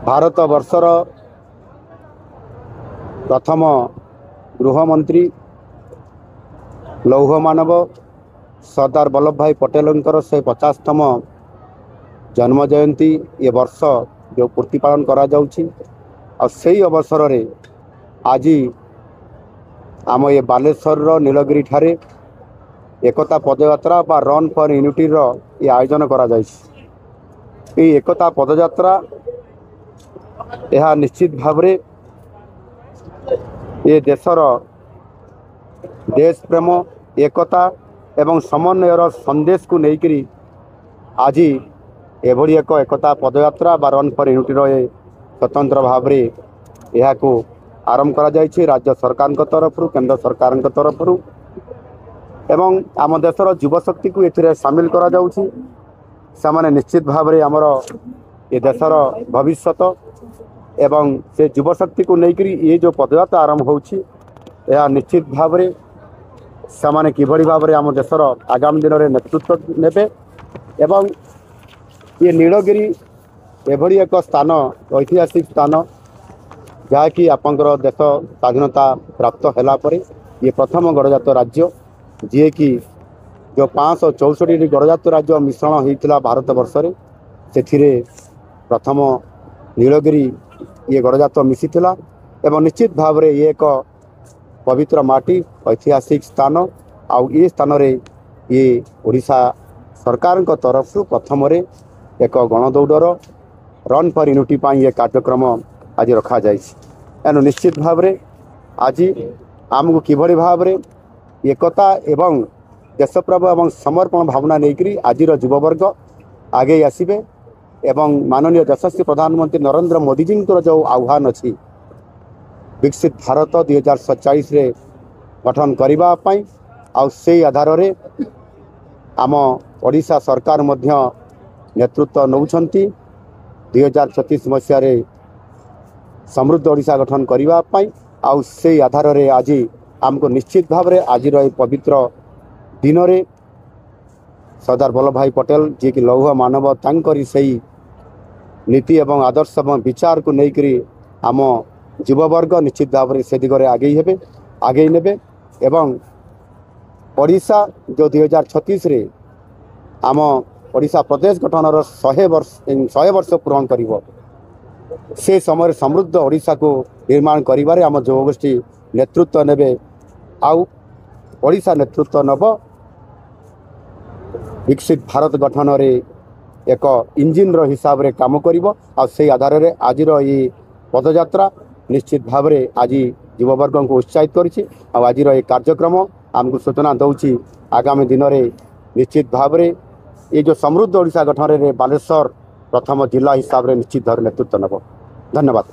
ଭାରତ ବର୍ଷର ପ୍ରଥମ ଗୃହମନ୍ତ୍ରୀ, ଲୌହ ମାନବ ସର୍ଦ୍ଦାର ବଲ୍ଲଭ ଭାଇ ପଟେଲଙ୍କର 150ତମ ଜନ୍ମ ଜୟନ୍ତୀ ଏ ବର୍ଷ ଯେଉଁ ପୂର୍ତ୍ତି ପାଳନ କରାଯାଉଛି, ଆଉ ସେଇ ଅବସରରେ ଆଜି ଆମ ଏ ବାଲେଶ୍ୱରର ନୀଳଗିରି ଠାରେ ଏକତା ପଦଯାତ୍ରା ବା ରନ୍ ଫର୍ ୟୁନିଟିର ଏ ଆୟୋଜନ କରାଯାଇଛି। ଏହି ଏକତା ପଦଯାତ୍ରା ଏହା ନିଶ୍ଚିତ ଭାବରେ ଏ ଦେଶର ଦେଶ ପ୍ରେମ, ଏକତା ଏବଂ ସମନ୍ୱୟର ସନ୍ଦେଶକୁ ନେଇକରି ଆଜି ଏଭଳି ଏକ ଏକତା ପଦଯାତ୍ରା ବା ରନ୍ ଫର୍ ୟୁନିଟିର ଏ ସ୍ୱତନ୍ତ୍ର ଭାବରେ ଏହାକୁ ଆରମ୍ଭ କରାଯାଇଛି ରାଜ୍ୟ ସରକାରଙ୍କ ତରଫରୁ, କେନ୍ଦ୍ର ସରକାରଙ୍କ ତରଫରୁ, ଏବଂ ଆମ ଦେଶର ଯୁବଶକ୍ତିକୁ ଏଥିରେ ସାମିଲ କରାଯାଉଛି। ସେମାନେ ନିଶ୍ଚିତ ଭାବରେ ଆମର ଏ ଦେଶର ଭବିଷ୍ୟତ, ଏବଂ ସେ ଯୁବଶକ୍ତିକୁ ନେଇକରି ଏ ଯେଉଁ ପଦଯାତ୍ରା ଆରମ୍ଭ ହେଉଛି, ଏହା ନିଶ୍ଚିତ ଭାବରେ ସେମାନେ କିଭଳି ଭାବରେ ଆମ ଦେଶର ଆଗାମୀ ଦିନରେ ନେତୃତ୍ୱ ନେବେ। ଏବଂ ଏ ନୀଳଗିରି ଏଭଳି ଏକ ସ୍ଥାନ, ଐତିହାସିକ ସ୍ଥାନ, ଯାହାକି ଆପଣଙ୍କର ଦେଶ ସ୍ୱାଧୀନତା ପ୍ରାପ୍ତ ହେଲା ପରେ ଇଏ ପ୍ରଥମ ଗଡ଼ଜାତ ରାଜ୍ୟ, ଯିଏକି ଯେଉଁ 564 ଗଡ଼ଜାତ ରାଜ୍ୟ ମିଶ୍ରଣ ହୋଇଥିଲା ଭାରତ ବର୍ଷରେ, ସେଥିରେ ପ୍ରଥମ ନୀଳଗିରି ଇଏ ଗଡ଼ଜାତ ମିଶିଥିଲା। ଏବଂ ନିଶ୍ଚିତ ଭାବରେ ଇଏ ଏକ ପବିତ୍ର ମାଟି, ଐତିହାସିକ ସ୍ଥାନ, ଆଉ ଏ ସ୍ଥାନରେ ଇଏ ଓଡ଼ିଶା ସରକାରଙ୍କ ତରଫରୁ ପ୍ରଥମରେ ଏକ ଗଣଦୌଡ଼ର ରନ୍ ଫର୍ ୟୁନିଟି ପାଇଁ ଏ କାର୍ଯ୍ୟକ୍ରମ ଆଜି ରଖାଯାଇଛି। ଏଣୁ ନିଶ୍ଚିତ ଭାବରେ ଆଜି ଆମକୁ କିଭଳି ଭାବରେ ଏକତା ଏବଂ ଦେଶପ୍ରେମ ଏବଂ ସମର୍ପଣ ଭାବନା ନେଇକରି ଆଜିର ଯୁବବର୍ଗ ଆଗେଇ ଆସିବେ, ଏବଂ ମାନନୀୟ ଯଶସ୍ୱୀ ପ୍ରଧାନମନ୍ତ୍ରୀ ନରେନ୍ଦ୍ର ମୋଦିଜୀଙ୍କର ଯେଉଁ ଆହ୍ୱାନ ଅଛି ବିକଶିତ ଭାରତ 2047ରେ ଗଠନ କରିବା ପାଇଁ, ଆଉ ସେଇ ଆଧାରରେ ଆମ ଓଡ଼ିଶା ସରକାର ମଧ୍ୟ ନେତୃତ୍ୱ ନେଉଛନ୍ତି 2036 ମସିହାରେ ସମୃଦ୍ଧ ଓଡ଼ିଶା ଗଠନ କରିବା ପାଇଁ। ଆଉ ସେଇ ଆଧାରରେ ଆଜି ଆମକୁ ନିଶ୍ଚିତ ଭାବରେ ଆଜିର ଏହି ପବିତ୍ର ଦିନରେ ସର୍ଦ୍ଦାର ବଲ୍ଲଭ ଭାଇ ପଟେଲ, ଯିଏକି ଲୌହ ମାନବ, ତାଙ୍କରି ସେଇ ନୀତି ଏବଂ ଆଦର୍ଶ ଏବଂ ବିଚାରକୁ ନେଇକରି ଆମ ଯୁବବର୍ଗ ନିଶ୍ଚିତ ଭାବରେ ସେ ଦିଗରେ ଆଗେଇ ହେବେ, ଆଗେଇ ନେବେ, ଏବଂ ଓଡ଼ିଶା ଯେଉଁ 2036ରେ ଆମ ଓଡ଼ିଶା ପ୍ରଦେଶ ଗଠନର 100 ବର୍ଷ ପୂରଣ କରିବ, ସେ ସମୟରେ ସମୃଦ୍ଧ ଓଡ଼ିଶାକୁ ନିର୍ମାଣ କରିବାରେ ଆମ ଯୁବଗୋଷ୍ଠୀ ନେତୃତ୍ୱ ନେବେ, ଆଉ ଓଡ଼ିଶା ନେତୃତ୍ୱ ନେବ ବିକଶିତ ଭାରତ ଗଠନରେ ଏକ ଇଞ୍ଜିନ୍ର ହିସାବରେ କାମ କରିବ। ଆଉ ସେଇ ଆଧାରରେ ଆଜିର ଏଇ ପଦଯାତ୍ରା ନିଶ୍ଚିତ ଭାବରେ ଆଜି ଯୁବବର୍ଗଙ୍କୁ ଉତ୍ସାହିତ କରିଛି, ଆଉ ଆଜିର ଏ କାର୍ଯ୍ୟକ୍ରମ ଆମକୁ ସୂଚନା ଦେଉଛି ଆଗାମୀ ଦିନରେ ନିଶ୍ଚିତ ଭାବରେ ଏ ଯେଉଁ ସମୃଦ୍ଧ ଓଡ଼ିଶା ଗଠନରେ ବାଲେଶ୍ୱର ପ୍ରଥମ ଜିଲ୍ଲା ହିସାବରେ ନିଶ୍ଚିତ ଭାବରେ ନେତୃତ୍ୱ ନେବ। ଧନ୍ୟବାଦ।